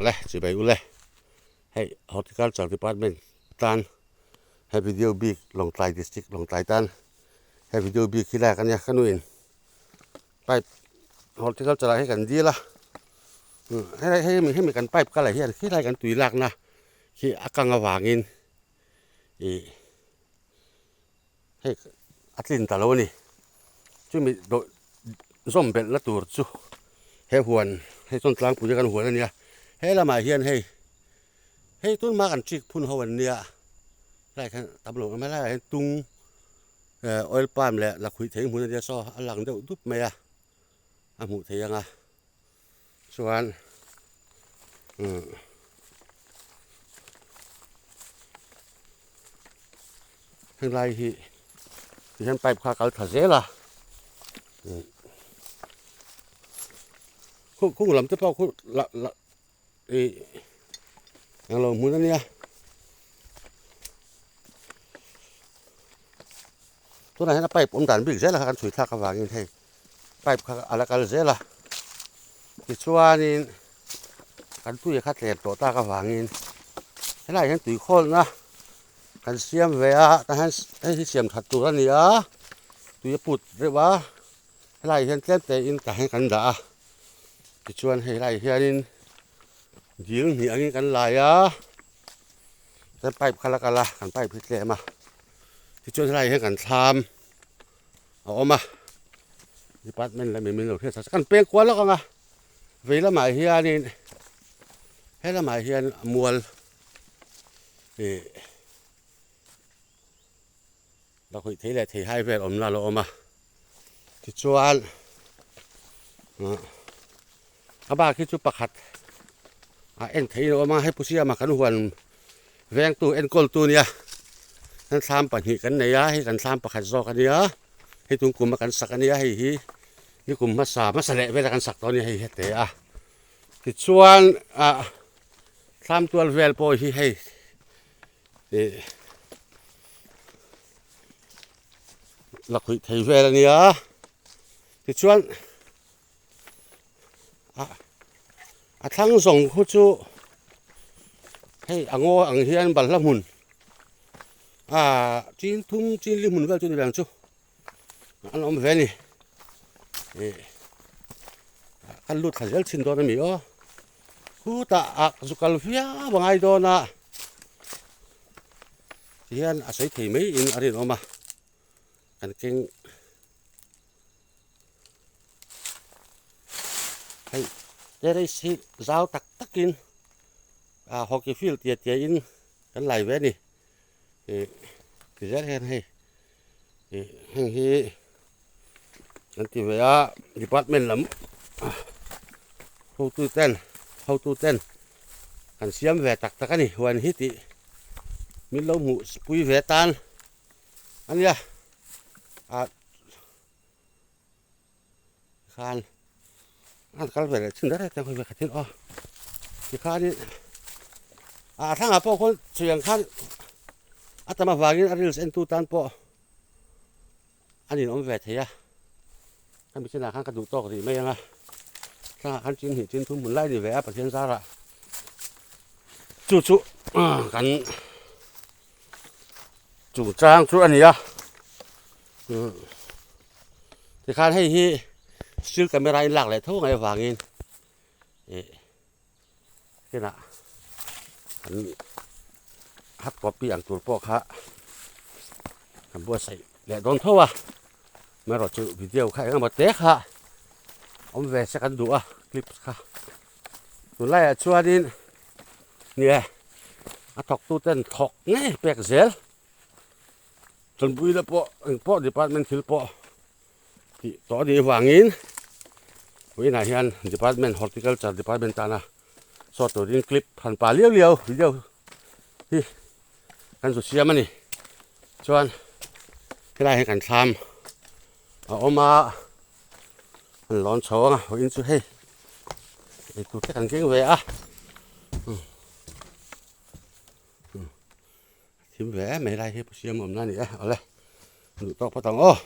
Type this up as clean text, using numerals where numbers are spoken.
Awle chibai ule hei horticulture department tan he video bik Lawngtlai district Lawngtlai tan he video bik hi lak ania ka nuin pipe horticulture ah hi kan dil a helai hemi hemi kan pipe kal ah hian khilai kan tui lakna khi a kang avangin ih hei a tlin ta lo a ni chumi dawh zawm belhna tur chu he huan hei chuan tlangpui a kan huan a nia he lamah hian hei hei tun hma kan ṭik phun ho an nia helaiah hian tam lo awm a helaiah hian tung eh oil palm leh lakhuih thei hmun a nia saw a lang deuh dup mai a a hmuh theih ang a chuan umm helai hi tihian pipe kha a kal thla zel a umm khung khung lam te pawh khu lah lah ih englo hmun a nia tunah hian a pipe awm dan bik zel a kha kan chhui thlak avangin hei. pipe kha a la kal zel a tichuanin kan tui kha tlem tawh tak avangin helaiah hian tui khawlna kan siam ve a tah hian hei hi siam that tur a ni a tui a put reuh a helaiah hian tlem te in tah hian kan dah a tichuan hei laiah hianin dil hnih angin kan lai a chuan pipe kha la kal a kan pipe hi tlem a tichuan helaiah hian kan thlam. A awm a department lam in min lo hriat kan peng kual lawk ang a vei lamah hianin he lamah hian mual ih lakhuih thei leh theihai vel awmna a lo awm a tichuan a bak hi chu pakhat a en theihin a awm a hei pu siama kan huan vengtu enkawltu nia kan thlam pahnih kan nei a hei kan thlam pakhat zawk a nia hei tun kum a kan sak a nia hei hi ni kum hmasa hmasa leh vel a kan sak tawh a nia hei hi a te a tichuan ah thlam tual vel pawh hi hei ih lakhuih thei vel a nia tichuan. A thlang zawng khu chu hei a ngaw ang hian balhla hmun ah chin thum chin li hmun vel chu ni ve ang chu an awm ve a ni ih kan lut thla zel thin dawn a ni aw khutah ah zu kal viau a ngai dawn a tihian a sawi thei mai in a rinawm a kan keng. Hei terrace hi zau tak takin ah hockey field tia tia in kan lai ve a ni ih ti zel hian hei ih heng hi an ti ve a department lam hotu ten hotu ten kan siam ve tak tak a ni huan hi tih min lo hmuh pui ve tan a nia ah. Tikhan an kal ve leh thin reng reng hawi ve khat in aw tikhanin a thlangah pawh khawn chhui ang khan a tam avangin a reels entu tan pawh a ninawm ve thei a hemi chinah khan ka duh tawk rih mai ang a thlangah khan chin hnih chin thum hmun lai a ni ve a Pathian zarah chu chu kan chungchang chu a ni a tikhan hei hi still camera in lak leh tho ngai avangin ih kinah an hard copy ang tur pawh kha kan buatsaih leh dawn tho a amaherawh chu video kha eng emaw te kha awm ve se kan duh a clips kha tunlaiah chuanin nia a thawktu ten thawk ngei pek zel. Tanpuina pawh eng pawh department thil pawh tih tawh a nih avangin vawiinah hian department horticulture department tana saw turin clip han pa liau liau video hi kan zu siam a ni chuan helaiah hian kan thlam a awm a an lawn chho ang a vawiin chu hei eitur te kan keng ve a. Thim ve em mai lai hi pu siam awmna a ni e awle duh tawk phawt ang aw.